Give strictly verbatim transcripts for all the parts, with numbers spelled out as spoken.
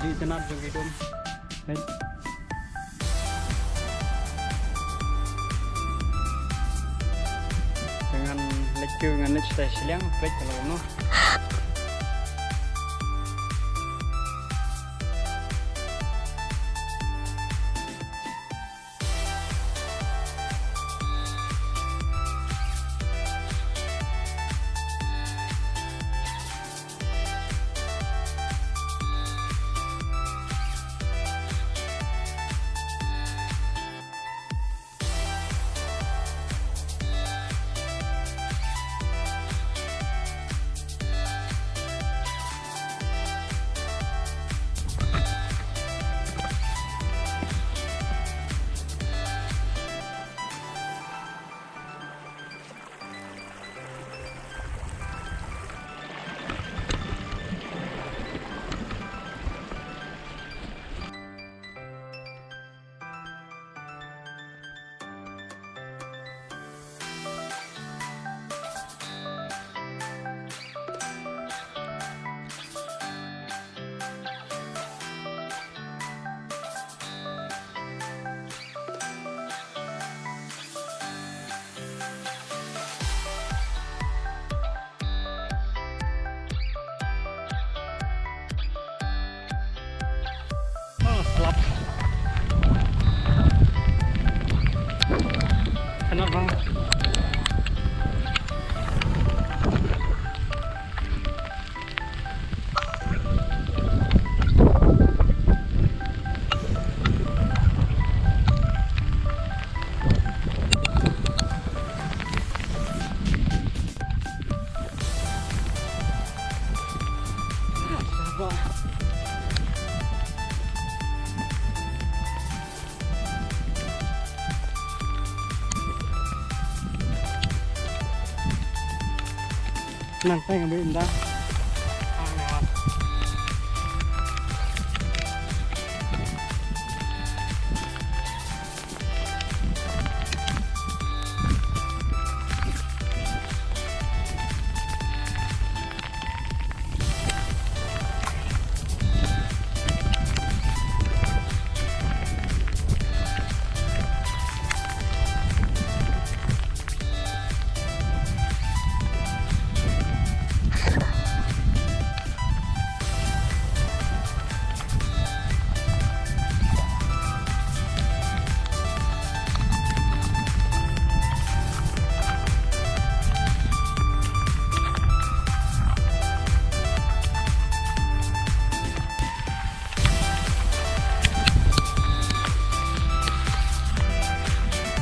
Itynnad jong ki dum. Leit. Ngan leit, ngan leit sha shiliang, peit ka long noh. Oh, slap. Kena bang. Nang teng ambil indah.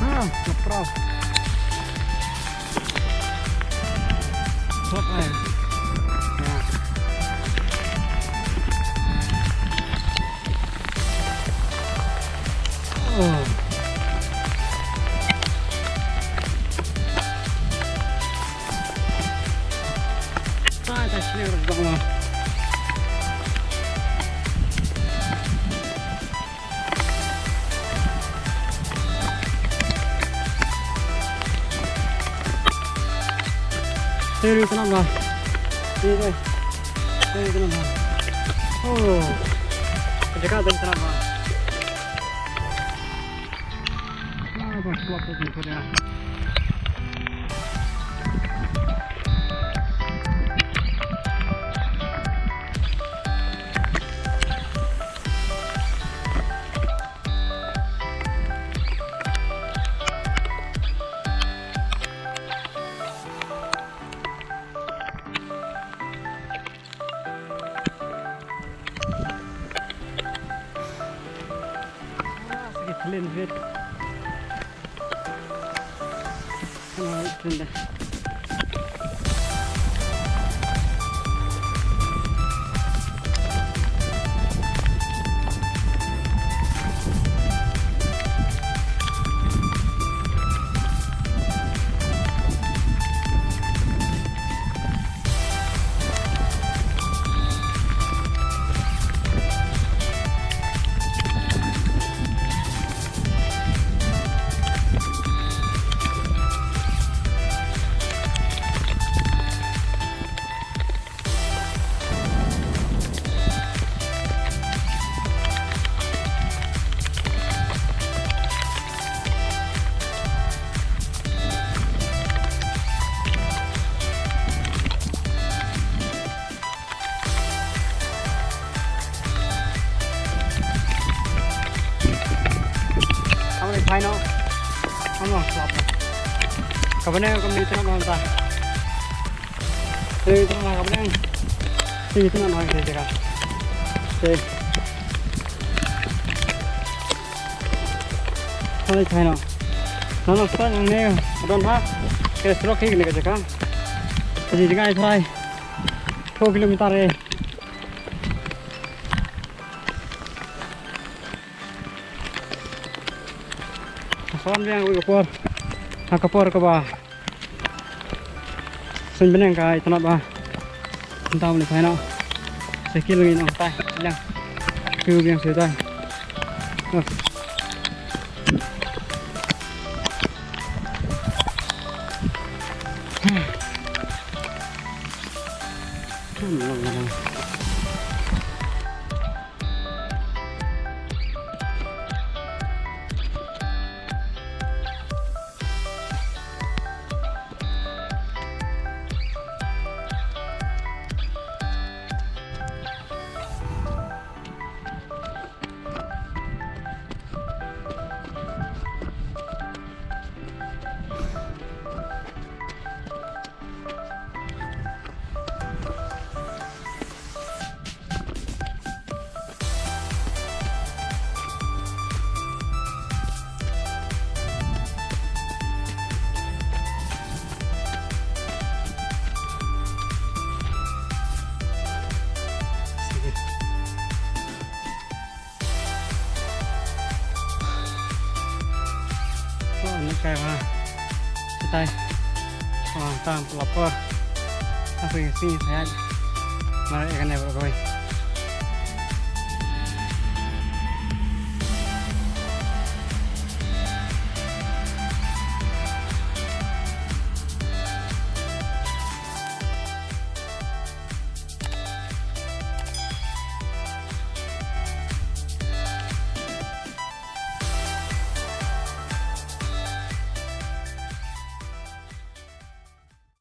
Ah, no problem. Hot air. Yeah. Oh. Ah, ta shne rak dong ma. Seri tenang ba. Seri, seri tenang ba. Oh. Jaga tenang ba. Ah, ba, slap tu dia. Ah, sige, clean bit. Ka bneng ka mih tnat noh mynta. Te tnat noh ka bneng. Te tnat noh ka jaka. Te. Hale chai noh. Nano sta nang ne don ha. Ke strok hi ne ka jaka. Te jngai trai. Two kilometer eh. Ka son biang ka por. Ha ka por kaba suiñ bneng ka itynnad bha. Ntaw ni phai noh. Cycle ngi nong tai lang. Kiew biang siew tai. Oh, ni kai ba. Sitai. Oh, tam pelapor. Apa yang sini saya? Mari ikan ya, bro, koi.